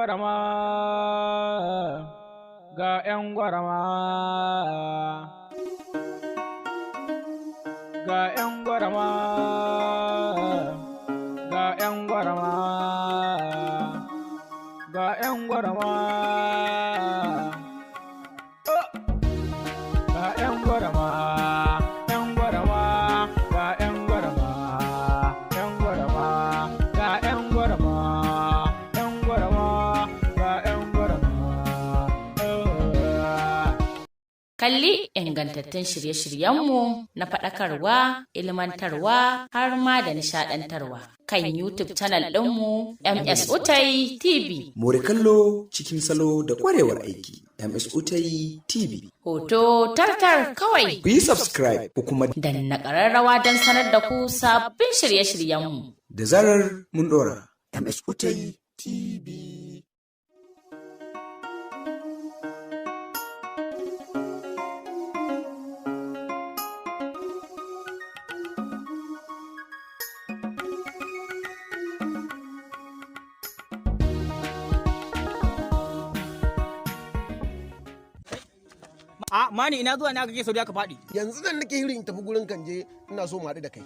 gwarama, ga 'yan gwarama, ga 'yan gwarama, ga 'yan gwarama, ga 'yan gwarama, oh! Ga 'yan gwarama, 'yan gwarama, ga 'yan gwarama, 'yan gwarama, ga 'yan gwarama, 'yan gwarama, ga 'yan gwarama. Oh. Kalli ingantattun shirye-shiryenmu na faɗakarwa, ilmantarwa har ma da nishaɗantarwa kan YouTube channel ɗinmu MS Utai TV. More kallo cikin salo da kwarewar aiki. MS Utai TV. Hoto tartar kawai. Ku yi subscribe ku kuma Danna ƙararrawa don sanar da ku sabbin shirye-shiryenmu. Da zarar mun ɗora. MS Utai TV. A mani, ina zuwa na kake sauri aka faɗi? Yanzu nan nake hirin tafi gurin Kanje, ina so mu haɗu da kai.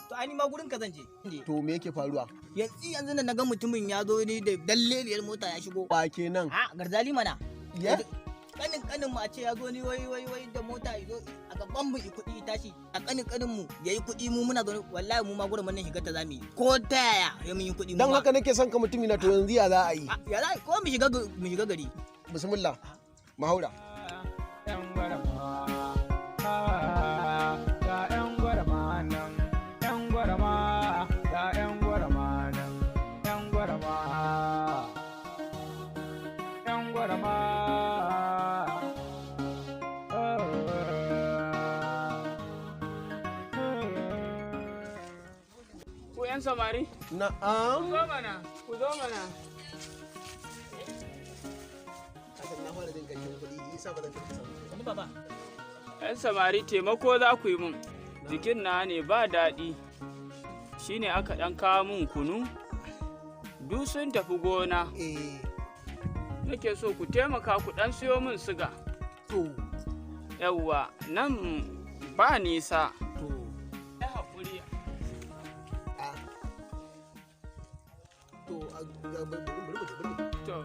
To ai ni ma gurin ka zan je. To me yake faruwa? Yanzu yanzu nan naga mutumin ya zo ni da dalleliyar mota ya shigo. Ba kenan? A garzali mana. Ya? Kanin kanin mu a ce ya zo ni wai wai wai da mota ya zo a gaban mu yi kuɗi tashi, a kanin kanin mu yayi kuɗi, mu muna zaune. Wallahi mu ma gurin nan shiga ta zamu yi, ko ta yaya ya mun yi kuɗi mu Dan ma. haka nake son ka, mutumi na. To yanzu ya za a yi? A, ya za ko mu shiga gari. Bismillah, mu haura. 'Yan gwarama, ah, ga 'yan gwarama nan, 'yan gwarama, ga 'yan gwarama nan, 'yan gwarama, 'yan gwarama. Oh. Ku 'yan samari, Na'am. ku zo mana, ku zo mana. Hakan na fara jin ƙanshin kuɗi, isa ba zan tafi samu. Wani baba. 'Yan samari, taimako za ku yi mun. Jikin na ne ba daɗi. Shine aka ɗan kawo mun kunu. Duk sun tafi gona. Eh. Nake so ku taimaka ku ɗan siyo min siga. To. Yawwa, nan ba nisa. To. Ya haƙuri. A to, bari bari mu je, bari mu je. To.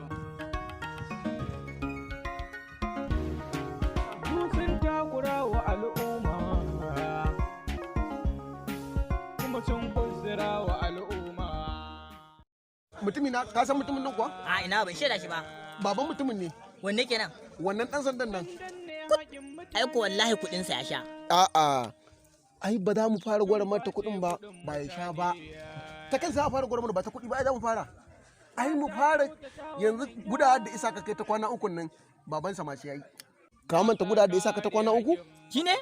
Sun takura wa al'umma kuma sun kunsura wa al'umma. Mutumi na, ka san mutumin nan kuwa? A ina, ban shaida shi ba. Baban mutumin ne. Wanne kenan? Wannan dan sandan nan. Ai ko wallahi kuɗin sa ya sha. A'a, ai ba za mu fara gwara mata kuɗin ba, ba ya sha ba. Ta kan za a fara gwara mana, ba ta kuɗi ba. Ai za mu fara, ai mu fara yanzu. Gudawa da isa ka kai ta kwana uku nan, babansa ma sai yayi. Ka manta gudawa da isa ka ta kwana 3? Shine.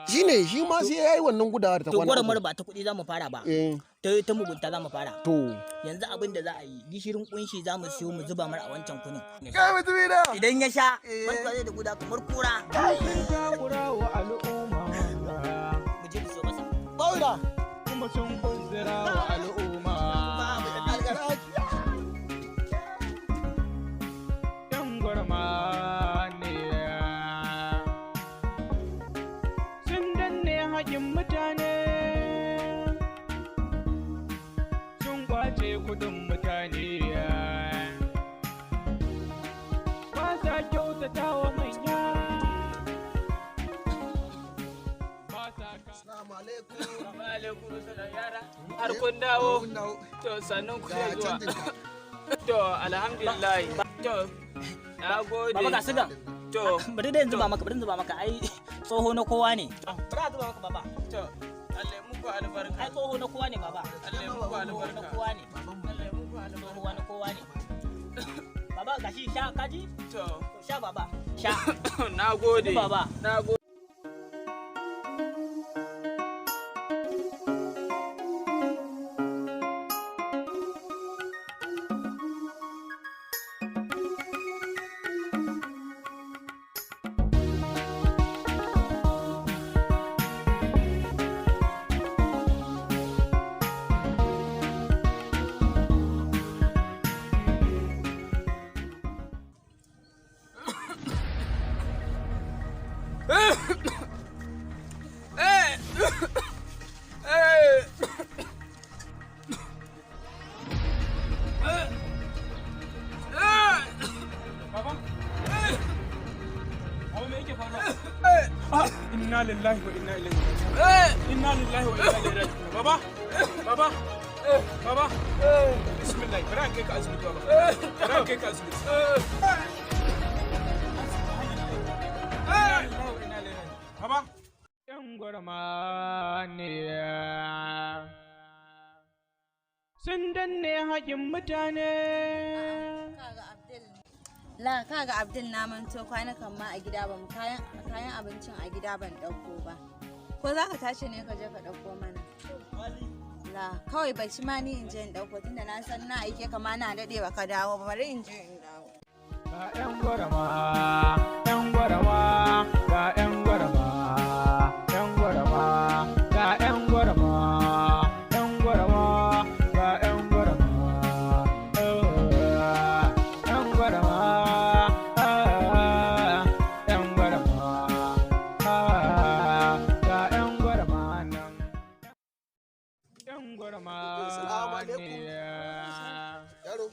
Shine, shi ma sai yayi wannan gudawa da ta To kwana gwara 3. mar ba ta kuɗi za mu fara ba. Eh. Ta mugunta za mu fara. To. Yanzu abin da za a yi, gishirin kunshi za mu siyo mu zuba mar a wancan kunun. Kai, mutumi na. Idan ya sha, barka zai da guda kamar kura. Sun takura wa al'umma Mu je mu siyo masa. Baura. kuma sun kunsura wa al'umma. Babu da 'Yan gwarama ne, sun danne haƙƙin mutane, sun kwace kudin mutane, ba sa kyautata wa manya, ba sa Assalamu alaikum. Wa alaikum salam, yara. Har kun dawo. Mun dawo. To, sannan ku Ga da zuwa. canjin ka. To, alhamdulillah. To, na gode. Baba, ga sigan. To, Bari dai in zuba maka, bari in zuba maka. Ai tsoho na kowa ne. Bari a zuba maka, baba. To, Allah ya muku albarka. Ai tsoho na kowa ne, baba. Allah ya muku Tsoho na albarka. kowa ne. Allah ya muku albarka. Tsoho na kowa ne. Baba, gashi, sha kaji? To, To, sha baba. Sha. na gode. Baba. Na gode. Inna lillahi wa inna ilaihi raji'un. Inna lillahi wa inna ilaihi raji'un. Baba, baba, baba. Bismillah, bari an kai ka asibiti baba. Bari an kai ka asibiti. Inna lillahi wa inna ilaihi raji'un. Baba. Yan gwarma ne sun danne haƙin mutane. La kaga Abdul na manto kwanukan ma a gida ban kayan abincin a gida ban dauko ba. Ko za ka tashi ne ka je ka dauko mana? La kawai bai ma ni in je in dauko tunda na san na aike ka ma na dade ba ka dawo ba, bari in je in dawo. Ga 'yan gwarma, 'yan gwarma, ga 'yan gwarma, 'yan gwarma, ga 'yan gwarma, 'yan gwarma, ga 'yan gwarma, 'yan gwarma, 'yan gwarma, ga 'yan gwarma nan. 'Yan gwarma Assalamu alaikum. ne. Yaro.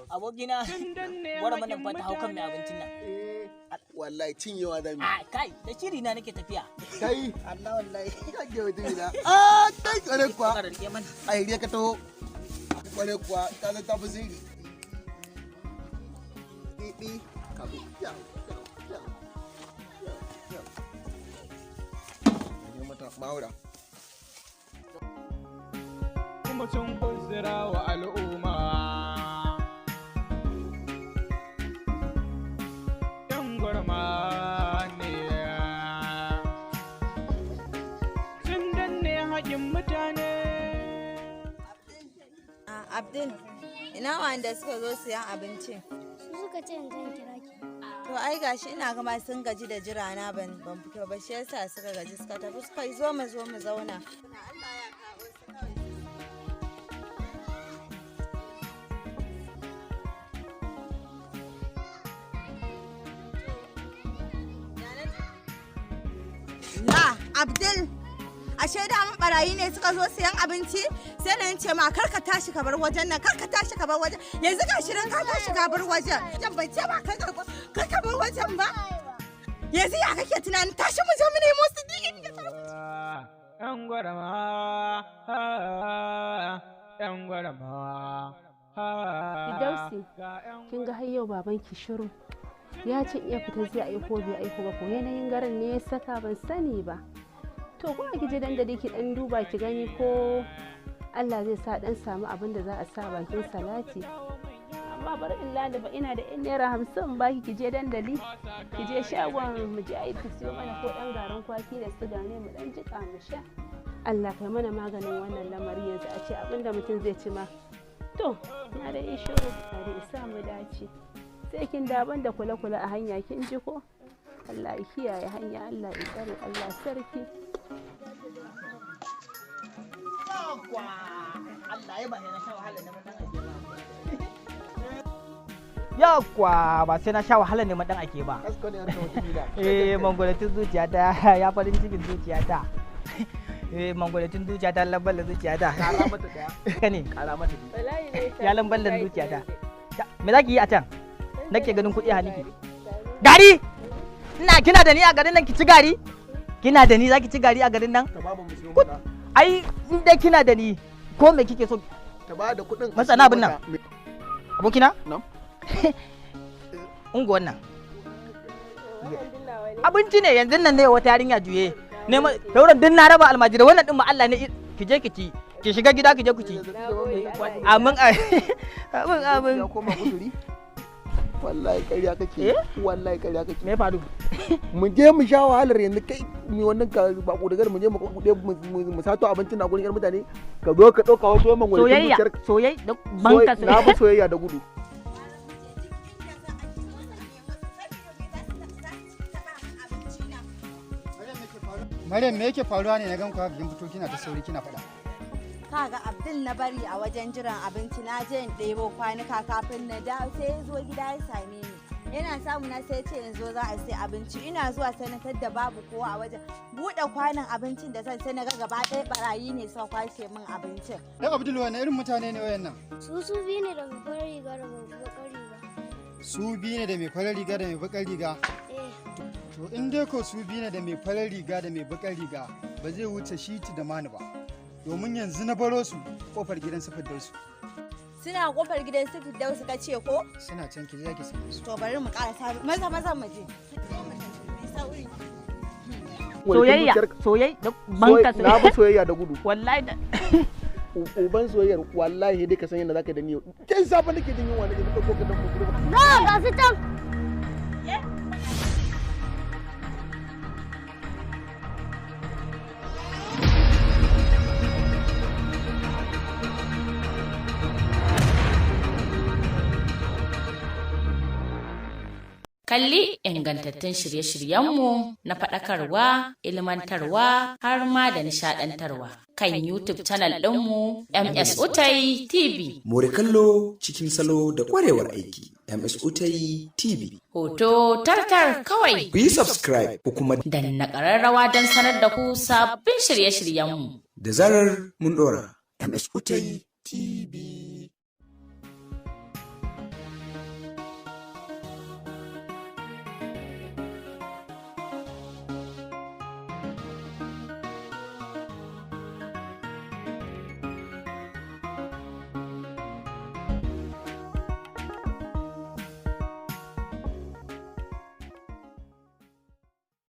Abokina, gwara mana fa ta hau kan mai abincin nan. Wallahi cinyewa za mu yi. A kai, da shiri na nake tafiya. Kai. Allah wallahi. Ka ge mutum na. Ah, kai kware kuwa. Ka rike mana. A hiriya ka taho. Kware kuwa, ta zan tafi sirri. Ɗiɗi, kabu. Ya, ya, ya. Ya, ya. Ne mata ma'aura. Kuma sun uzura wa al'umma. Yan gwarma ne sun danne haƙin mutane. Ah, Abdul, ina wanda suka zo siyan abincin? Su suka ce in zan kira ki. To ai gashi ina gama sun gaji da jira na ban fito ba, shi yasa suka gaji suka tafi suka yi zo mu zo mu zauna. Allah ya kawo su kawai. La Abdul, ashe da mun barayi ne suka zo siyan abinci, sai na ce ma kar ka tashi ka bar wajen nan, kar ka tashi ka bar wajen. Yanzu ga shirin ka tashi ka bar wajen. Jan bai ce ba kar ka bar wajen ba. Yanzu ya kake tunanin? Tashi mu je mu nemo su duk inda ka. ‘Yan gwarma, ‘yan gwarma. Fidausi, kin ga har yau babanki shiru. Ya ce iya fita zai aiko bai aiko ba, ko yanayin garin ne ya saka ban sani ba. To ko ki je dandali ki dan duba ki gani ko Allah zai sa dan samu abin da za a sa bakin salati. Amma bari in laluba, ina da yan ₦50 baki ki je dandali, ki je shagon mu je aiki siyo mana ko dan garin kwaki da siga ne mu dan jika mu sha. Allah kai mana maganin wannan lamari, yanzu a ce abin da mutum zai ci ma. To, na da shiru, na da isa mu dace. Sai kin daban da kula-kula a hanya, kin ji ko? Allah ya kiyaye hanya, Allah ya tsare, Allah sarki. Allah ya ba sai na sha wahala neman dan ake ba. Yakwa, ba sai na sha wahala neman dan ake ba. Kasko ne harka mutum na. Eh, mangwalatin zuciyata ya farin cikin zuciyata. Eh, mangwalatin zuciyata lambar zuciyata. Kara mata daya. Ka ne. Kara mata biyu. Ya lambar zuciyata. Me za ki yi a can? Nake ganin kuɗi a hannunki. Gari! Ina kina da ni a garin nan ki ci gari? Kina da ni za ki ci gari a garin nan? Ta ba mu siyo mata. Ai, in dai kina da ni ko me kike so? Ta ba da kuɗin. Masana abin nan. Abokina? Na'am. Unguwan nan. Abinci ne yanzu nan ne wata yarinya juye. Neman sauran duk na raba almajirai, wannan din ma Allah ne ki je ki ci. Ki shiga gida ki je ku ci. Amin amin amin. Ya koma guduri. Wallahi ƙarya kake. Wallahi ƙarya kake. Me faru? Mu je mu sha wahalar yanzu kai mu wannan ka ba ku dagar mu je mu kuɗe mu sato abincin na gurin yar mutane, ka zo ka ɗauka wasu man wani. Soyayya soyayya da banka. Na fi soyayya da gudu. Maryam, me yake faruwa ne na gan ku haka kin fito kina ta sauri kina faɗa? Kaga Abdul na bari a wajen jiran abinci, na je in ɗebo kwanuka, kafin na dawo sai ya zo gida ya same ni. Yana samu na sai ya ce yanzu za a sai abinci, ina zuwa sai na tadda babu kowa a wajen. Buɗe kwanon abincin da zan sai na ga gaba ɗaya barayi ne suka kwashe min abincin. Dan Abdul, wani irin mutane ne wayannan? Su su biyu ne da mai farar riga da mai bakar riga. Su biyu ne da mai farar riga da mai bakar riga. Eh. To in dai ko su biyu ne da mai farar riga da mai bakar riga, ba zai wuce Shiti da Mani ba. Domin yanzu na baro su kofar gidan su Firdausu. Suna kofar gidan su Firdausu ka ce ko? Suna can, ki je ki same su. To bari mu karasa, maza maza mu je. Sauri. Soyayya, soyayya da banka. Na bi soyayya da gudu. Wallahi da Uban soyayyar, wallahi dai ka san yadda zaka da ni yau. Tun safe nake jin yunwa, nake ko ka dan mu. Na ga su can. Kalli ingantattun shirye-shiryenmu na faɗakarwa, ilmantarwa har ma da nishaɗantarwa kan YouTube channel ɗinmu MS Utai TV. More kallo cikin salo da kwarewar aiki. MS Utai TV. Hoto tartar kawai. Ku yi subscribe ku kuma Danna ƙararrawa don sanar da ku sabbin shirye-shiryenmu. Da zarar mun ɗora. MS Utai TV.